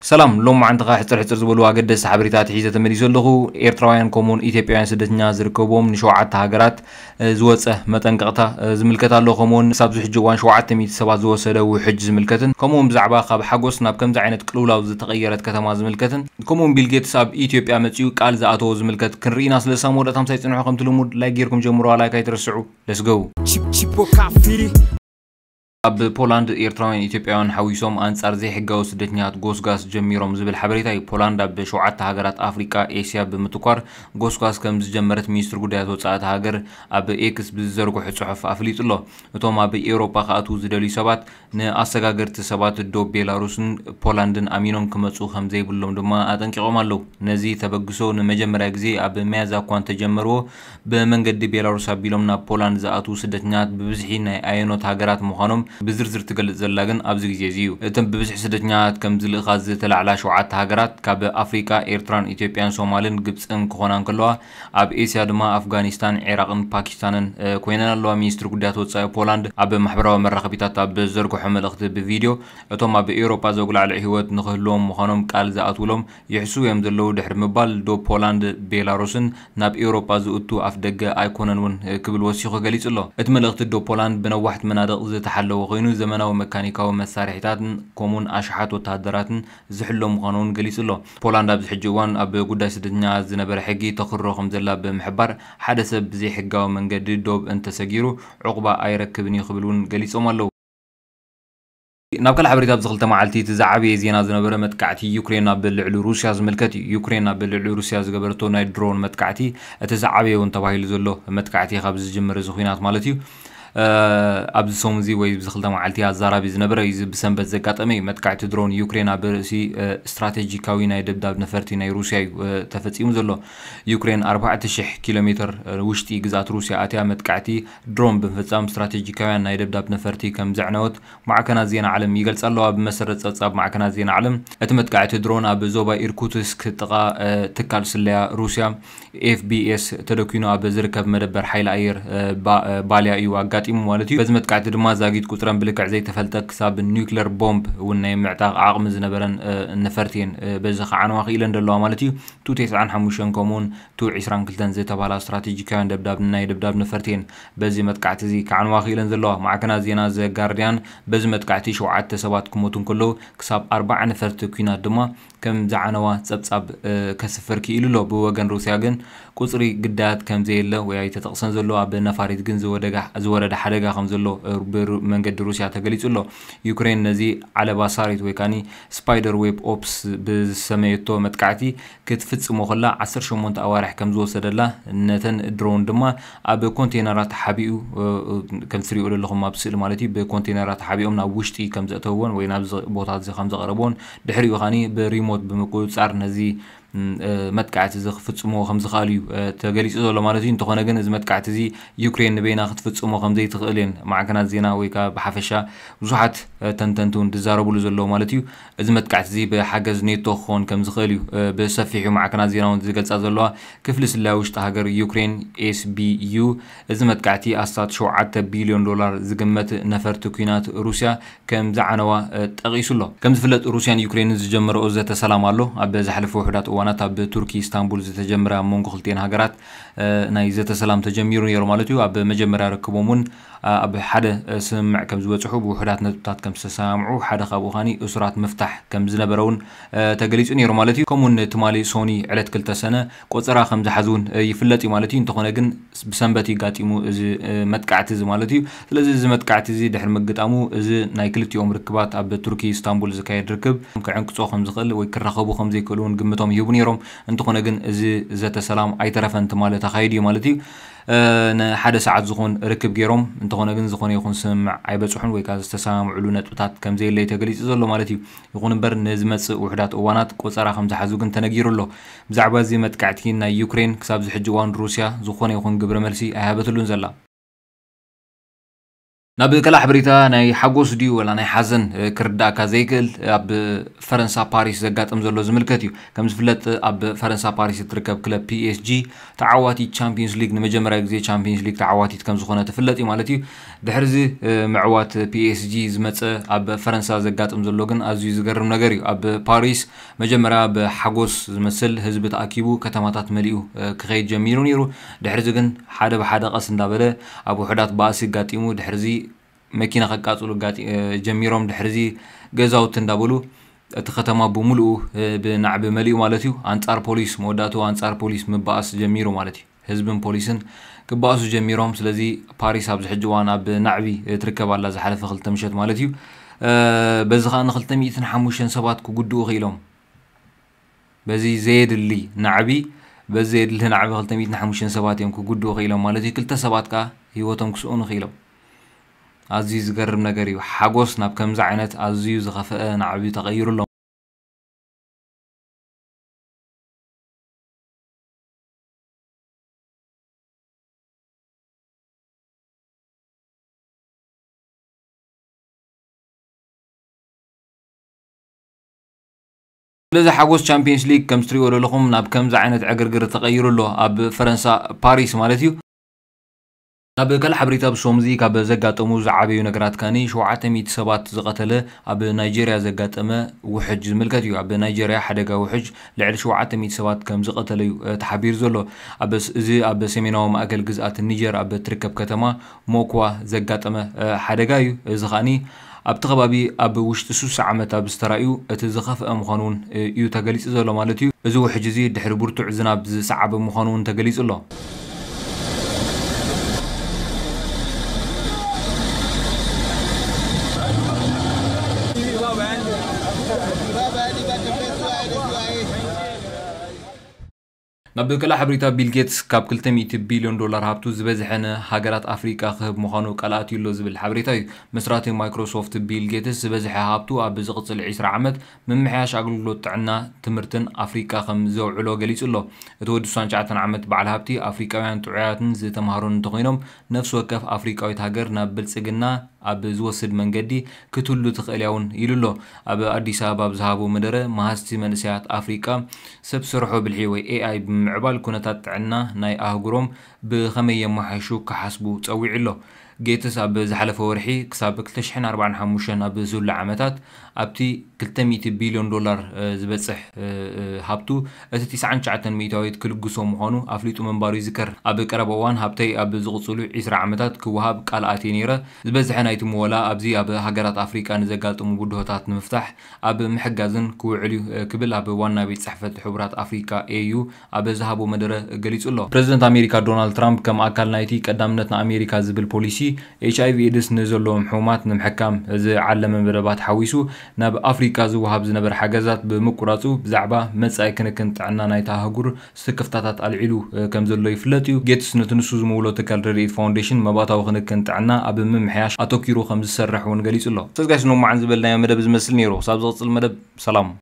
ሰላም፣ ሎም መዓንትኻ ሕፅር ሕፅር ዝበሉ ኣገደስቲ ሓበሬታት ሒዘ ተመሊሱ ኣለኹ። ኤርትራውያን ከምኡውን ኢትዮጵያውያን ስደተኛ ዝርከብዎም ንሸውዓተ ሃገራት ዝወፀ መጠንቀቕታ ዝምልከት ኣሎ። ከምኡውን ሳብ ዝሕጂ እዋን ሸውዓተ ሚእቲ ሰባት ዝወሰደ ውሕጅ ዝምልከትን ከምኡውን ብዛዕባ ካብ ሓጎስ ናብ ከምዚ ዓይነት ቅልውላው ዝተቐየረት ከተማ ዝምልከትን ከምኡውን ቢል ጌትስ ኣብ ኢትዮጵያ መፂኡ ቃል ዝኣተዎ ዝምልከት ክንርኢና ስለ ሳብ መወዳእታ ምሳይ ፅንሑ ከምቲ ልሙድ ላይክ ጌርኩም ጀምሮ። ላይክ ኣይትረስዑ። ለስገው። Chip chip o kafiri. ኣብ ፖላንድ ኤርትራውያን ኢትዮጵያውያን ሓዊሶም ኣንጻር ዘይሕጋዊ ስደተኛታት ጎስጓስ ጀሚሮም ዝብል ሓበሬታ እዩ። ፖላንድ ኣብ ሸውዓተ ሃገራት ኣፍሪቃ ኤስያ ብምትኳር ጎስጓስ ከም ዝጀመረት ሚኒስትሪ ጉዳያት ወጻኢ እታ ሃገር ኣብ ኤክስ ብዝዘርግሖ ጽሑፍ ኣፍሊጡ ኣሎ። እቶም ኣብ ኤውሮጳ ክኣትዉ ዝደልዩ ሰባት ንኣሰጋገርቲ ሰባት ዶብ ቤላሩስን ፖላንድን ኣሚኖም ክመጹ ከም ዘይብሎም ድማ ኣጠንቂቖም ኣለዉ። ነዚ ተበግሶ ንመጀመርያ ግዜ ኣብ ሚያዝያ እኳ እንተጀመርዎ ብመንገዲ ቤላሩስ ኣቢሎም ናብ ፖላንድ ዝኣትዉ ስደተኛታት ብብዝሒ ናይ ኣየኖት ሃገራት ምዃኖም ብዝርዝር ትገልጽ ዘላ ግን ኣብዚ ግዜ እዚ እዩ። እተን ብብዝሒ ስደተኛታት ከም ዝልእኻ ዝተላዕላ ሸውዓተ ሃገራት ካብ ኣፍሪቃ ኤርትራን ኢትዮጵያን ሶማልን ግብጽን ክኾና እንከለዋ ኣብ ኤስያ ድማ ኣፍጋኒስታን፣ ዒራቕን ፓኪስታንን ኮይነን ኣለዋ። ሚኒስትሪ ጉዳያት ወጻኢ ፖላንድ ኣብ ማሕበራዊ መራኸቢታት ኣብ ዘርግሖ መልእኽቲ ብቪድዮ እቶም ኣብ ኤውሮጳ ዘጉላዕልዕ ህይወት ንክህልዎም ምዃኖም ቃል ዝኣትውሎም ይሕስው እዮም ዘለዉ ድሕሪ ምባል ዶብ ፖላንድ ቤላሩስን ናብ ኤውሮጳ ዝእቱ ኣፍ ደገ ኣይኮነን እውን ክብል ወሲኹ ገሊጹ ኣሎ። እቲ መልእኽቲ ዶብ ፖላንድ ብነዋሕቲ መናድቕ ዝተሓለወ ኮይኑ ዘመናዊ መካኒካዊ መሳርሒታትን ከምኡን ኣሽሓት ወተሃደራትን ዝሕሎ ምዃኑ እውን ገሊጹ ኣሎ። ፖላንድ ኣብዚ ሕጂ እዋን ኣብ ጉዳይ ስደተኛ ዝነበረ ሕጊ ተኽርሮ ከም ዘላ ብምሕባር ሓደ ሰብ ብዘይሕጋዊ መንገዲ ዶብ እንተሰጊሩ ዕቑባ ኣይረክብን እዩ ክብል እውን ገሊጾም ኣለዉ። ናብ ካልእ ሓበሬታ ኣብዚ ክልተ መዓልቲ እቲ ዝዓበየ ዜና ዝነበረ መጥቃዕቲ ዩክሬን ኣብ ልዕሊ ሩስያ ዝምልከት እዩ። ዩክሬን ኣብ ልዕሊ ሩስያ ዝገበረቶ ናይ ድሮን መጥቃዕቲ እቲ ዝዓበየ እውን ተባሂሉ ዘሎ መጥቃዕቲ ካብ ዝጅምር እዚ ኲናት ማለት እዩ። ኣብዚ ሰሙን እዚ ወይ ኣብዚ ክልተ መዓልቲ ኣዛራቢ ዝነበረ እዩ። እዚ ብሰንበት ዘጋጠመ እዩ። መጥቃዕቲ ድሮን ዩክሬን ኣብ ርእሲ ስትራቴጂካዊ ናይ ደብዳብ ነፈርቲ ናይ ሩስያ እዩ ተፈጺሙ ዘሎ። ዩክሬን ኣርባዕተ ሽሕ ኪሎ ሜትር ውሽጢ ግዛት ሩስያ ኣትያ መጥቃዕቲ ድሮን ብምፍጻም ስትራቴጂካውያን ናይ ደብዳብ ነፈርቲ ከም ዘዕነወት ማዕከናት ዜና ዓለም ይገልጻ ኣለዋ። ብመሰረት ጸብጻብ ማዕከናት ዜና ዓለም እቲ መጥቃዕቲ ድሮን ኣብ ዞባ ኢርኩትስክ ጥቓ ትካል ስለያ ሩስያ ኤፍቢኤስ ተደኪኑ ኣብ ዝርከብ መደበር ሓይሊ ኣየር ባልያ እዩ ኣጋጢሙ ማለት እዩ። በዚ መጥቃዕቲ ድማ ዛጊት ቁጽረን ብልክዕ ዘይተፈልጠ ክሳብ ኒውክለር ቦምብ እውን ናይ ምዕጣቕ ዓቕሚ ዝነበረን ነፈርቲ እየን በዚ ክዓንዋ ክኢለን ዘለዋ ማለት እዩ። ቱ ተስዓን ሓሙሽተን ከምኡውን ቱ ዕስራን ክልተን ዝተባህላ ስትራቴጂካውያን ደብዳብ ናይ ደብዳብ ነፈርቲ እየን በዚ መጥቃዕቲ እዚ ክዓንዋ ክኢለን ዘለዋ። ማዕከናት ዜና ዘ ጋርዲያን በዚ መጥቃዕቲ ሸውዓተ ሰባት ክሞቱ እንከለዉ ክሳብ ኣርባዓ ነፈርቲ ኲናት ድማ ከም ዝዓነዋ ጸብጻብ ከስፍር ክኢሉ ኣሎ። ብወገን ሩስያ ግን ቁጽሪ ግዳያት ከም ዘየለ ወይ ኣይተጠቕሰን ዘሎ ኣብ ነፋሪት ግን ዝወደጋ- ዝወረደ ሓደጋ ከም ዘሎ ብሩ- መንገዲ ሩስያ ተገሊጹ ኣሎ። ዩክሬን ነዚ ዓለባ ሳሪት ወይ ካኒ ስፓይደር ዌብ ኦፕስ ብዝሰመየቶ መጥቃዕቲ ክትፍጽሞ ከላ ዓሰርተ ሸሞንተ ኣዋርሕ ከም ዝወሰደላ ነተን ድሮን ድማ ኣብ ኮንቴነራት ሓቢኡ ከም ትሪኡ ዘለኹም ኣብ ስእሊ ማለት እዩ ብኮንቴነራት ሓቢኦም ናብ ውሽጢ ከም ዘእተውዎን ወይ ናብ ቦታ እዚ ከም ዘቐረብዎን ድሕሪኡ ኻኒ ብሪሞት ብምቁፅፃር ነዚ መጥቃዕቲ እዚ ክፍፅምዎ ከም ዝኽኣሉ እዩ ተገሊፁ ዘሎ ማለት እዩ። እንተኾነ ግን እዚ መጥቃዕቲ እዚ ዩክሬን ንበይና ክትፍፅሞ ከም ዘይትኽእል እየን ማዕከናት ዜና ወይ ከዓ ብሓፈሻ ብዙሓት ተንተንቲ እውን ዝዛረብሉ ዘለዉ ማለት እዩ። እዚ መጥቃዕቲ እዚ ብሓገዝ ኔቶ ክኸውን ከም ዝኽእል እዩ ብሰፊሑ ማዕከናት ዜና እውን ዝገልፃ ዘለዋ። ክፍሊ ስለያ ውሽጢ ሃገር ዩክሬን ኤስቢዩ እዚ መጥቃዕቲ ኣስታት ሸውዓተ ቢልዮን ዶላር ዝግመት ነፈርቲ ኲናት ሩስያ ከም ዝዓነዋ ጠቒሱ ኣሎ። ከም ዝፍለጥ ሩስያን ዩክሬንን ዝጀመረኦ ዘተ ሰላም ኣሎ። ኣብ ዝሓለፈ ውሑዳት እዋናት ኣብ ቱርኪ ኢስታንቡል ዝተጀመረ ኣብ መንጎ ክልቲኤን ሃገራት ናይ ዘተ ሰላም ተጀሚሩ ነይሩ ማለት እዩ። ኣብ መጀመርያ ርክቦም እውን ኣብ ሓደ ስምምዕ ከም ዝበፅሑ ብውሑዳት ነጥብታት ከም ዝተሰማምዑ ሓደ ካብኡ ኻኒ እሱራት ምፍታሕ ከም ዝነበረ እውን ተገሊፁ ነይሩ ማለት እዩ። ከምኡውን ትማሊ ሶኒ ዕለት ክልተ ሰነ ቆፀራ ከም ዝሓዙ እውን ይፍለጥ እዩ ማለት እዩ። እንተኾነ ግን ብሰንበት ይጋጢሙ እዚ መጥቃዕቲ እዚ ማለት እዩ። ስለዚ እዚ መጥቃዕቲ እዚ ድሕሪ ምግጣሙ እዚ ናይ ክልቲኦም ርክባት ኣብ ቱርኪ ኢስታንቡል ዝካየድ ርክብ ክዕንቅፆ ከም ዝኽእል ወይ ክራኸቡ ከም ዘይክእሉ እውን ግምቶም ይህቡ ነይሮም። እንተኾነ ግን እዚ ዘተ ሰላም ኣይተረፈን ትማሊ ተኻይዱ እዩ ማለት እዩ። ንሓደ ሰዓት ዝኾን ርክብ ገይሮም እንተኾነ ግን ዝኾነ ይኹን ስምምዕ ኣይበፅሑን ወይ ከዓ ዝተሰማምዕሉ ነጥብታት ከም ዘየለ ተገሊፁ ዘሎ ማለት እዩ። ይኹን እምበር ንዝመፅእ ውሕዳት እዋናት ቆፀራ ከም ዝሓዙ ግን ተነጊሩ ኣሎ። ብዛዕባ እዚ መጥቃዕቲ ናይ ዩክሬን ክሳብ ዝሕጂ እዋን ሩስያ ዝኾነ ይኹን ግብረ መልሲ ኣይሃበትሉን ዘላ። ናብ ካልእ ሓበሬታ ናይ ሓጎስ ድዩ ወላ ናይ ሓዘን ክርዳእካ ዘይክእል ኣብ ፈረንሳ ፓሪስ ዘጋጥም ዘሎ ዝምልከት እዩ። ከም ዝፍለጥ ኣብ ፈረንሳ ፓሪስ እትርከብ ክለብ ፒኤስጂ ተዓዋቲት ቻምፒዮንስ ሊግ ንመጀመርያ ግዜ ቻምፒዮንስ ሊግ ተዓዋቲት ከም ዝኾነ ትፍለጥ እዩ ማለት እዩ። ድሕርዚ ምዕዋት ፒኤስጂ ዝመጸ ኣብ ፈረንሳ ዘጋጥም ዘሎ ግን ኣዝዩ ዝገርም ነገር እዩ። ኣብ ፓሪስ መጀመርያ ብሓጎስ ዝመስል ህዝቢ ተኣኪቡ፣ ከተማታት መሊኡ ክኸይድ ጀሚሩ ነይሩ። ድሕርዚ ግን ሓደ ብሓደ ቀስ እንዳበለ ኣብ ውሑዳት ባእሲ ኣጋጢሙ፣ ድሕርዚ መኪና ከቃጽሉ ጀሚሮም፣ ድሕርዚ ገዛውቲ እንዳበሉ እቲ ከተማ ብምሉኡ ብናዕቢ መሊኡ ማለት እዩ። ኣንጻር ፖሊስ፣ መወዳእቱ ኣንጻር ፖሊስ ምባኣስ ጀሚሩ ማለት እዩ። ህዝብን ፖሊስን ክባኣሱ ጀሚሮም። ስለዚ ፓሪስ ኣብዚ ሕጂ እዋን ኣብ ናዕቢ ትርከብ ኣላ፣ ዝሓለፈ ክልተ ምሸት ማለት እዩ። በዚ ከዓ ንክልተ ሚእትን ሓሙሽተን ሰባት ክጉድኡ ክኢሎም። በዚ ዘየድሊ ናዕቢ፣ በዚ ዘየድሊ ናዕቢ ክልተ ሚእትን ሓሙሽተን ሰባት እዮም ክጉድኡ ክኢሎም ማለት እዩ። ክልተ ሰባት ከዓ ህይወቶም ክስኡኑ ክኢሎም። ኣዝዩ ዝገርም ነገር እዩ። ሓጎስ ናብ ከምዚ ዓይነት ኣዝዩ ዝኸፍአ ናዕቢ ተቐይሩ ኣሎ። ስለዚ ሓጎስ ቻምፒየንስ ሊግ ከም ትሪእዎ ዘለኹም ናብ ከምዚ ዓይነት ዕግርግር ተቐይሩ ኣሎ፣ ኣብ ፈረንሳ ፓሪስ ማለት እዩ። ናብ ካልእ ሓበሬታ ብሶምዚ ካብ ዘጋጠሙ ዝዓበዩ ነገራት ካኒ ሸውዓተ ሚእቲ ሰባት ዝቐተለ ኣብ ናይጄርያ ዘጋጠመ ውሕጅ ዝምልከት እዩ። ኣብ ናይጄርያ ሓደጋ ውሕጅ ልዕሊ ሸውዓተ ሚእቲ ሰባት ከም ዝቐተለ እዩ ተሓቢሩ ዘሎ። እዚ ኣብ ሰሜናዊ ማእከል ግዝኣት ኒጀር ኣብ ትርከብ ከተማ ሞኳ ዘጋጠመ ሓደጋ እዩ። እዚ ከኣኒ ኣብቲ ከባቢ ኣብ ውሽጢ ስሳ ዓመት ኣብ ዝተራእዩ እቲ ዝኸፍአ ምዃኑ እውን እዩ ተገሊጹ ዘሎ ማለት እዩ። እዚ ውሕጅ እዚ ድሕሪ ብርቱዕ ዝናብ ዝሰዓበ ምዃኑ እውን ተገሊጹ ኣሎ። ናብ ካልእ ሓበሬታ፣ ቢል ጌትስ ካብ ክልተ ሚእቲ ቢልዮን ዶላር ሃብቱ ዝበዝሐ ንሃገራት ኣፍሪቃ ክህብ ምዃኑ ቃል ኣትዩ ኣሎ ዝብል ሓበሬታ እዩ። መስራቲ ማይክሮሶፍት ቢል ጌትስ ዝበዝሐ ሃብቱ ኣብ ዝቕጽል ዕስራ ዓመት ምምሕያሽ ኣገልግሎት ጥዕና ትምህርትን ኣፍሪቃ ከም ዘውዕሎ ገሊጹ ኣሎ። እቲ ወዲ ሱሳን ትሽዓተን ዓመት በዓል ሃብቲ ኣፍሪቃውያን ጥዑያትን ዝተምሃሩን እንተኾይኖም ነፍሲ ወከፍ ኣፍሪቃዊት ሃገር ናብ ብልጽግና ኣብ ዝወስድ መንገዲ ክትህሉ ትኽእል እያ እውን ኢሉ ኣሎ። ኣብ ኣዲስ ኣበባ ኣብ ዝሃቦ መደረ መሃዝቲ መንእሰያት ኣፍሪቃ ሰብ ሰርሖ ብልሒ ወይ ኤኣይ ብምምዕባል ኩነታት ጥዕና ናይ ኣህጉሮም ብኸመይ የመሓይሹ ክሓስቡ ጸዊዑ ኣሎ። ጌትስ ኣብ ዝሓለፈ ወርሒ ክሳብ ክልተ ሽሕን ኣርባዓን ሓሙሽተን ኣብ ዝህሉ ዓመታት ኣብቲ ክልተ ሚእቲ ቢልዮን ዶላር ዝበጽሕ ሃብቱ እቲ ትስዓን ትሽዓተን ሚእታዊት ክልግሶ ምዃኑ ኣፍሊጡ ምንባሩ ይዝከር። ኣብ ቀረባ እዋን ሃብተይ ኣብ ዝቕጽሉ ዕስራ ዓመታት ክወሃብ ቃል ኣትየ ነይረ። ዝበዝሐ ናይቲ ምወላ ኣብዚ ኣብ ሃገራት ኣፍሪቃ ንዘጋጥሙ ብድሆታት ንምፍታሕ ኣብ ምሕጋዝን ክውዕል እዩ ክብል ኣብ ዋና ቤት ጽሕፈት ሕቡራት ኣፍሪቃ ኤዩ ኣብ ዝሃቦ መደረ ገሊጹ ኣሎ። ፕረዚደንት ኣሜሪካ ዶናልድ ትራምፕ ከም ኣካል ናይቲ ቀዳምነት ንኣሜሪካ ዝብል ፖሊሲ ኤች ኣይ ቪ ኤድስ ንዘለዎም ሕሙማት ንምሕካም ዝዓለመ መደባት ሓዊሱ ናብ ኣፍሪቃ ዝወሃብ ዝነበረ ሓገዛት ብምቁራጹ ብዛዕባ መጻኢ ክንክን ጥዕና ናይታ ኣህጉር ስክፍታታት ኣልዒሉ ከም ዘሎ ይፍለጥ እዩ። ጌትስ ነቲ ንሱ ዝምውሎ ትካል ረድኤት ፋውንዴሽን መባእታዊ ክንክን ጥዕና ኣብ ምምሕያሽ ኣተኪሩ ከም ዝሰርሕ እውን ገሊጹ ኣሎ። ሰዝጋሽ ኖማዓን ዝበልናዮ መደብ ዝመስል ነይሩ። ክሳብ ዝቕጽል መደብ ሰላም።